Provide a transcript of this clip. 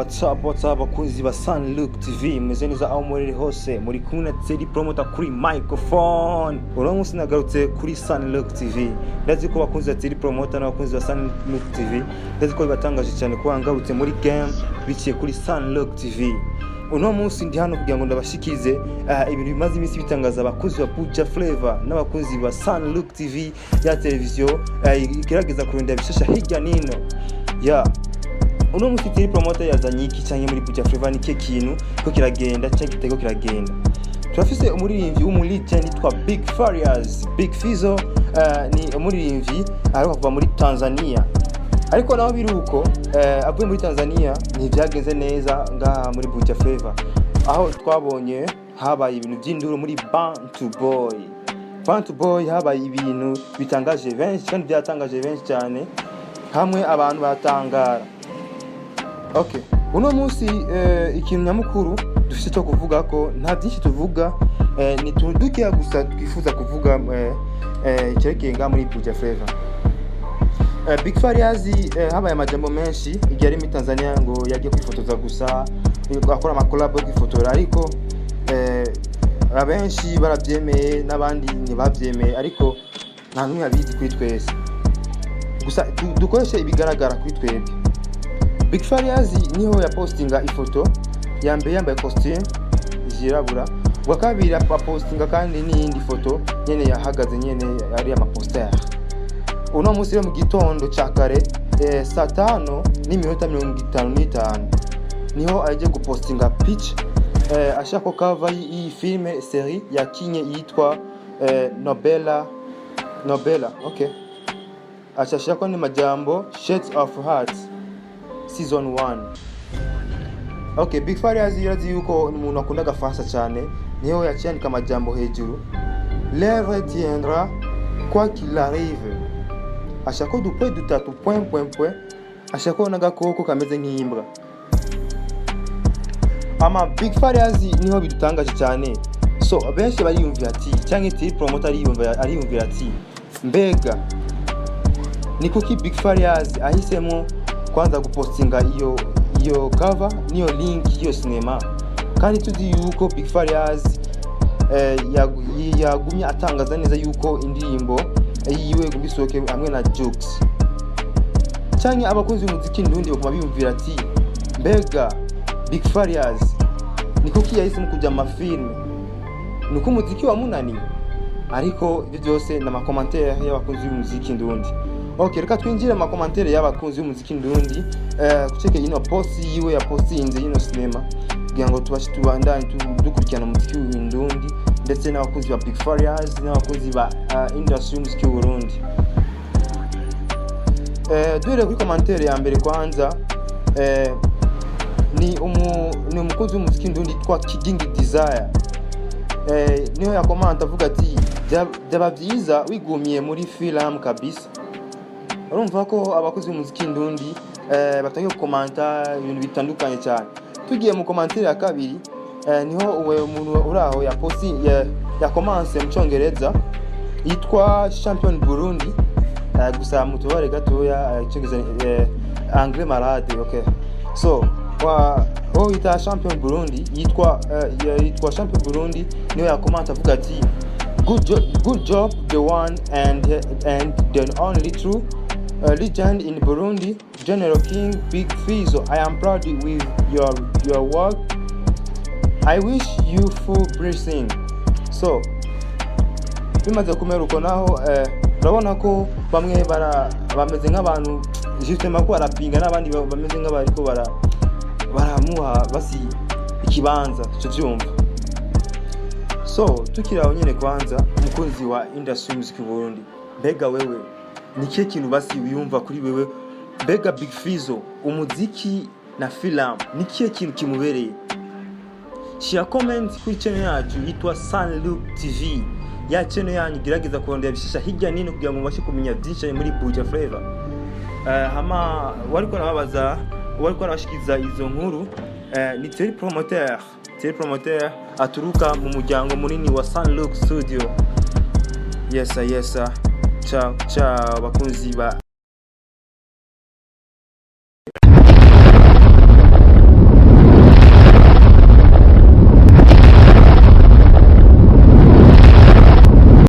What's up, what's up, bakunzi ba Sun Look TV, meze neza aho muri hose? Muri kumwe na Teddy Promoter kuri microphone. Uno munsi nagarutse kuri Sun Look TV. Ndazi ko bakunzi ba Teddy Promoter n'abakunzi ba Sun Look TV, ndazi ko bibatangaje cyane kuba ngarutse muri game biciye kuri Sun Look TV. Uno munsi ndi hano kugira ngo ndabashikize ibintu bimaze iminsi bitangaza abakunzi ba Buja Flavor n'abakunzi ba Sun Look TV, ya televiziyo igerageza kurondera bishasha hirya nino ya. Uno munsi Teddy Promoter yazanye iki, canke muri Buja Flavor ni kintu ko kiragenda canke kitego kiragenda? Turafise umuririmbyi w'umulegend yitwa Big Farious, Big Fizzo. Ni umuririmbyi aheruka kuva muri Tanzania, ariko naho biri uko, avuye muri Tanzania ntivyagenze neza ngaha muri Buja Flavor, aho twabonye habaye ibintu by'induru muri Bantu Boy. Bantu Boy habaye ibintu bitangaje benshi, kandi byatangaje benshi cyane, hamwe abantu batangara. Okay, uno munsi ikintu nyamukuru dufite cyo kuvuga ko nta byinshi tuvuga, ni tuntu dukeya gusa twifuza kuvuga cyerekeye ngaha muri Buja Flavor. Big Farious, habaye amajambo menshi igihe ari muri Tanzania, ngo yagiye kwifotoza gusa, akora amakolabo yo kwifotora, ariko abenshi barabyemeye n'abandi ntibabyemeye, ariko nta n'umwe abizi kuri twese. Gusa dukoreshe ibigaragara kuri twebwe. Big Farious niho yapostinga ifoto ya mbere yambaye costume yirabura, ubwa kabiri apostinga kandi n'iyindi foto nyene yahagaze nyene ari amaposter. Uno munsi rero mu gitondo ca kare, saa 5:55, niho agiye gupostinga pitch, ashaka ko cover y'iyi filme série yakinye yitwa Nobela Nobela. Okay, aca ashirako ni majambo "Shades of Hearts season 1". Okay, Big Farious yarazi yuko ni umuntu akunda agafaransa cyane, niho yaciye yandika amajambo hejuru: "L'œuvre tiendra quoi qu'il arrive", ashaka udupoint dutatu, point point point, ashaka n'agakoko kameze nk'imbwa. Ama Big Farious niho bidutangaje cyane. So benshi bariyumvira ati, cyangwa iti promoter ariyumvira ati: "Mbega ni kuki Big Farious ahisemo kwanza gupostinga iyo cover niyo link y'iyo cinema, kandi tuzi yuko Big Farious yagumye atangaza neza yuko indirimbo yiwe igomba isohoke hamwe na Jux?" Cyangwa abakunzi b'umuziki ndundi baguma biyumvira ati: "Mbega Big Farious ni kuki yahisemo kujya mu mafilme? Ni uko umuziki wamunaniye?" Ariko ibyo byose ni amacommentaire y'abakunzi b'umuziki ndundi. Okay, reka twinjire mu macommentaire y'abakunzi b'umuziki ndundi kuceke ino post yiwe yapostinze ino cinema, kugira ngo tubashe tubandanye dukurikirana umuziki w'indundi, ndetse n'abakunzi ba Big Farious n'abakunzi ba industry y'umuziki w'u Burundi. Duhereye kuri commentaire ya mbere kwanza, ni umukunzi w'umuziki ndundi yitwa Kigingi Desire. Niho yakomanta avuga ati: "Byaba byiza wigumiye muri film kabisa." Urumva ko abakozi b'umuziki ndundi batangiye gukomanta ibintu bitandukanye cyane. Tugiye mu commentaire ya kabiri, niho uwe umuntu uri aho yaposti yakomanse mu Cyongereza yitwa Champion Burundi. Gusa mutubare gatoya, Icyongereza, anglais malade. Okay, so wa uwo wita Champion Burundi yitwa Champion Burundi, niwe yakomanta avuga ati: "Good job, good job, the one and the only true legend in Burundi, General King Big Fizzo. I am proud with your work. I wish you full blessing." So bimaze kumera uko naho, urabona ko bamwe bara bameze nk'abantu justement ko barapinga, n'abandi bameze nk'abariko baramuha basi ikibanza cyo vyumva. So tukiri aho nyene, kwanza umukunzi wa industry music Burundi, mbega wewe ni kihe kintu basi wiyumva kuri wewe? Mbega Big Fizzo, umuziki na film, ni kihe kintu kimubereye? Shira comment kuri channel yacu yitwa Sunlook TV, ya channel yanyu igerageza kurondera bishasha hirya nino kugira ngo mubashe kumenya byinshi muri Buja Flavor. Hama wariko arababaza, wariko arabashikiza izo nkuru, ni Thierry Promoteur. Thierry Promoteur aturuka mu muryango munini wa Sunlook Studio. Yes sir, yes sir. Ciao ciao, bakunzi ba